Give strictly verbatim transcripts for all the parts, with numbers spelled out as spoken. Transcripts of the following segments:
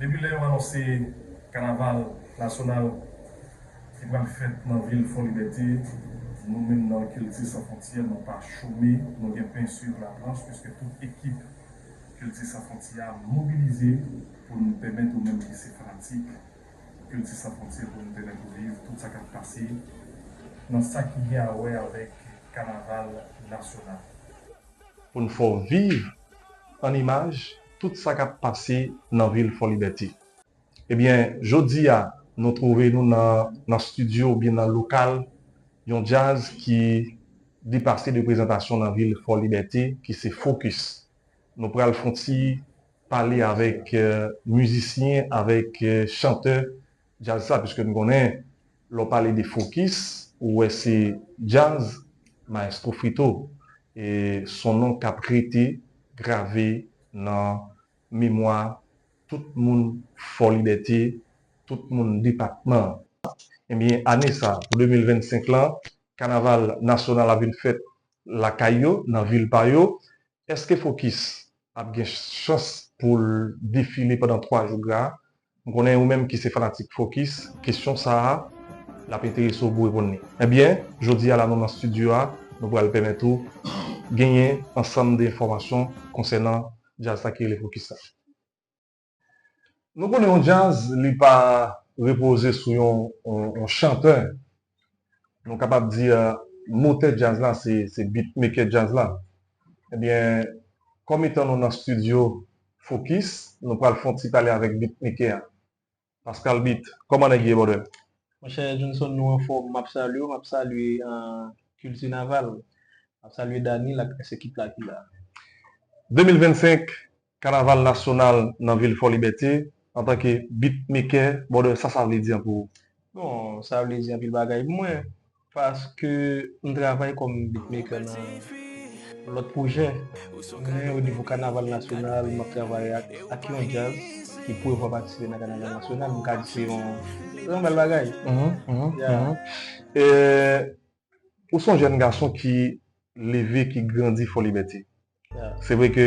Depi lè yo anonse kanaval nasyonal ki pral fèt nan vil Fò Libète, nou menm nan Kilti San Fwontyè, nou pa chome, nou gen pen sou laplanch, piske tout ekip Kilti San Fwontyè a mobilize pou n pèmèt ou menm ki se fanatik Kilti San Fwontyè pou n pèmèt ou viv tout sa k ap pase nan sa ki gen a wè avèk kanaval nasyonal. Pou n fè w viv an imaj tout sa k ap pase nan vil Fò Libète. Ebyen, jodi a, nou twouve nou nan, nan estidyo oubyen nan lokal yon djaz ki depase de prezantasyon nan vil Fò Libète, ki se Fokis. Nou pral fè yon ti pale avèk, eh, mizisyen, avèk, eh, chantè djaz sa, piske nou konnen, lè w pale de Fokis, ou wè se djaz, Maestro Frito. E se yon non k ap rete grave nan memwa tout moun Fò Libète, tout moun depatman an. Ebyen, ane sa, pou de mil vennsenk lan, kanaval nasyonal ap vin fèt lakay yo, nan vil pa yo. Èske Fokis ap gen chans pou l defile pandan twa jou gra a? M konnen ou menm ki se fanatik Fokis, kesyon sa a, l ap enterese w pou w reponn li. Ebyen, jodi a la nou nan estidyo a, nou pral pèmèt ou genyen ansanm de enfòmasyon konsènan djaz sa ki rele Fokis la. Nou konnen yon djaz, li pa repoze sou yon, yon, yon chantè. Nou kapab di, eh, motè djaz la, se, se beatmaker djaz la. Ebyen, kòm etan nou nan estidyo Fokis, nou pral fè yon ti pale avèk beatmaker a. Pascal Beat, kòman nèg ye, brother? Monchè Johnson, nou anfòm. M ap salye w, m ap salye, eh, Kilti Naval. M ap salye Dany, ak rès ekip la ki la. De mil vennsenk, kanaval nasyonal nan vil Fò Libète, antanke beatmaker, brother, sa sa vle di an pou ou? Bon, sa vle di anpil bagay pou mwen, paske m travay kòm beatmaker nan lòt pwojè. Men o nivo kanaval nasyonal, m ap travay ak, ak yon djaz ki prevwa patisipe nan kanaval nasyonal, m ka di se yon, se yon bèl bagay. Mhm, mhm, yeah. Mhm. E, ou se yon jèn gason ki leve, ki grandi Fò Libète. Yeah. Se vre ke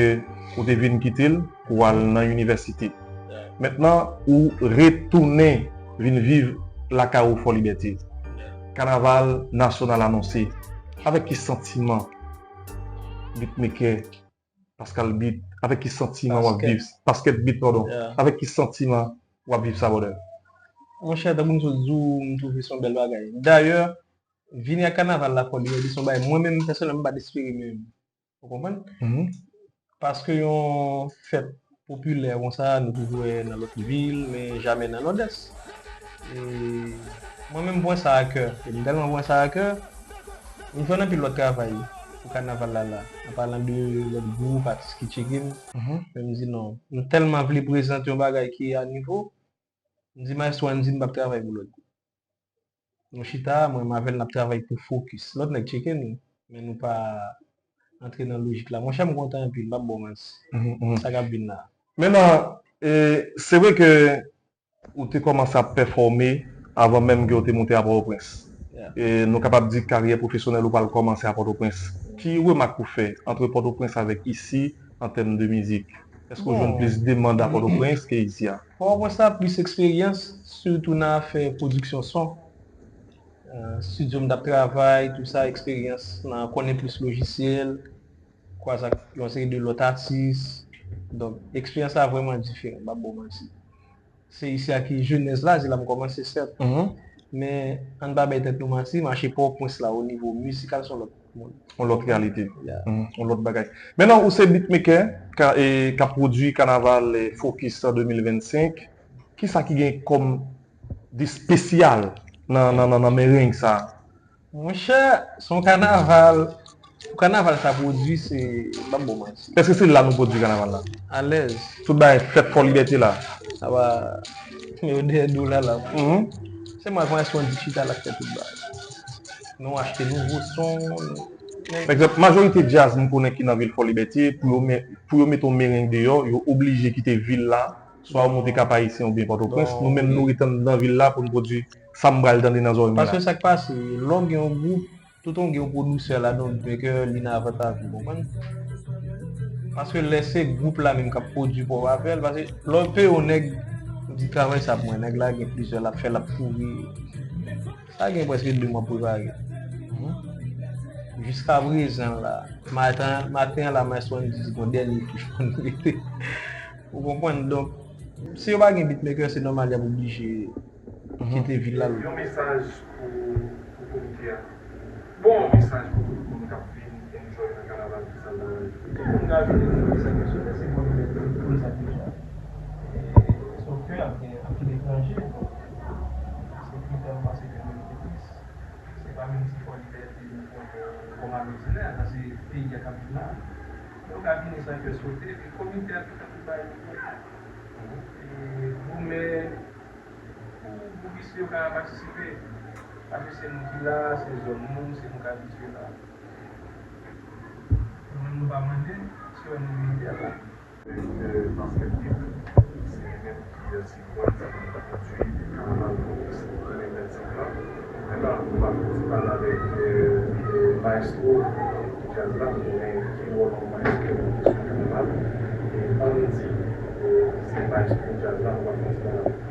ou te vin kite l pou w al nan inivèsite. Yeah. Mentnan, ou retounen vin viv lakay ou Fò Libète. Yeah. Kanaval nasyonal anonse. Avèk ki santiman beatmaker Pascal Beat, avèk ki santiman w ap viv? Pasket Beat, padon. Yeah. Avèk ki santiman w ap viv sa, brother? Monchè, tankou m sot di w, m twouve se yon bèl bagay. Dayè, vini ak kanaval la Fò Libète se yon bagay mwen menm pèsonèlman m pa t espere menm. Ou konprann? Mhm. Paske yon fèt popilè konsa, nou toujou wè nan lòt vil, men jamè nan Nòdès. E mwen menm m pran sa a kè. E m tèlman pran sa a kè, m jwenn anpil lòt travay pou kanaval la la. An palan de lòt gwoup, atis ki tcheke m. Mhm. Men m di non. M tèlman vle prezante yon bagay ki a nivo. M di maestro Andy m p ap travay pou lòt gwoup. Nou chita, mwen m avè l n ap travay pou Fokis. Lòt nèg tcheke nou, men nou pa antre nan lojik la. Monchè, m kontan anpil, m p ap ba w manti. Mhm, mhm. Sa k ap vin la. Mentnan, e, se vre ke ou te kòmanse ap pèfòme avan menm ke w te moute a Pòtoprens. Yeah. E nou kapab di karyè pwofesyonèl ou pa l kòmanse a Pòtoprens. Ki remak ou fè antre Pòtoprens avèk isi an tèm de mizik? Èske w jwenn plis demann a Pòtoprens ke isi a? Pòtoprens la plis eksperyans, sitou nan afè pwodiksyon son. Eh, estidyo m t ap travay, tou sa, eksperyans nan konnen plis lojisyèl, kwaze ak yon seri de lòt atis. Donk, eksperyans la vrèman diferan, m p ap ba w manti. Se isi a ki jenèz la, se la m kòmanse, sèt. Mhm. Men, ann pa bay tèt nou manti, mache Pòtoprens la, o nivo mizikal, se yon lòt moun. Yon lòt reyalite. Yeah. Mhm, yon lòt bagay. Mentnan, ou se beatmaker, ka, e, k ap pwodui kanaval, e, Fokis de mil vennsenk. Kisa ki gen kòm de espesyal nan, nan, nan, nan mereng sa? Monchè, se yon kanaval. Pou kanaval sa pwodui, se, m p ap ba w manti. Èske se la nou pwodui kanaval la? Alèz. Tout bagay fèt Fò Libète la? Apa, men yo dèyè do la la. Mhm. Se mwen avè Andy chita l ap fè tout bagay. Nou achte nouvo son. Pa egzanp, majorite djaz m konnen ki nan vil Fò Libète, pou yo, men, pou yo mete yon mereng deyò, yo oblije kite vil la, swa yo moute Kap Ayisyen oubyen Pòtoprens. Nou menm, nou rete anndan vil la pou n pwodui sa m pral tande nan zòrèy mwen la. Paske sa k pase, lè w gen yon gwoup, toutan w gen yon pwodiktè ladan, w bezwen ke li nan avantaj ou, konprann? Paske lè se gwoup la menm k ap pwodui pwòp afè l, paske lè w peye yon nèg Di travay sa pou mwen, nèg la gen plizyè l ap fè, l ap kouri. Sa gen prèske de mwa prepare. Jiska prezan la, maten, maten an la, maestro Andy di gon dènye touch pou nou mete. Ou konprann? Donk, si yo pa gen beatmaker, se nòmal y ap oblije kite vil la. Yon mesaj pou, pou komite a. Bon, yon mesaj pou tout moun k ap vin enjoy nan kanaval ki sa la. Tout moun ka vin enjoy sa ke sou se bon nouvèl pou tout moun sa deja. E se yon kè ap gen anpil etranje, donk se kritè m panse ke nou te plis. Se pa menm si fò libète nou konnen kòm abitinè, sa se peyi a k ap viv la. Donk a vini san kè sote, epi komite a tout ap bay nou. E goumen pou, pou bis yo ka patisipe. Paske se nou ki la, se zòn nou, se nou k abitye la. Nou menm nou pa mande, se yon militè la. Direktè Basket Week, se li menm ki, euh, sipòt, ki kondui kanaval pou jounen vennsenk lan. Mentnan, nou pral pale avèk, euh, euh, maestro djaz la, nou konnen ki wòl yon maestro nan kesyon kanaval. E Andy, euh, se maestro djaz la, nou pral pale avèk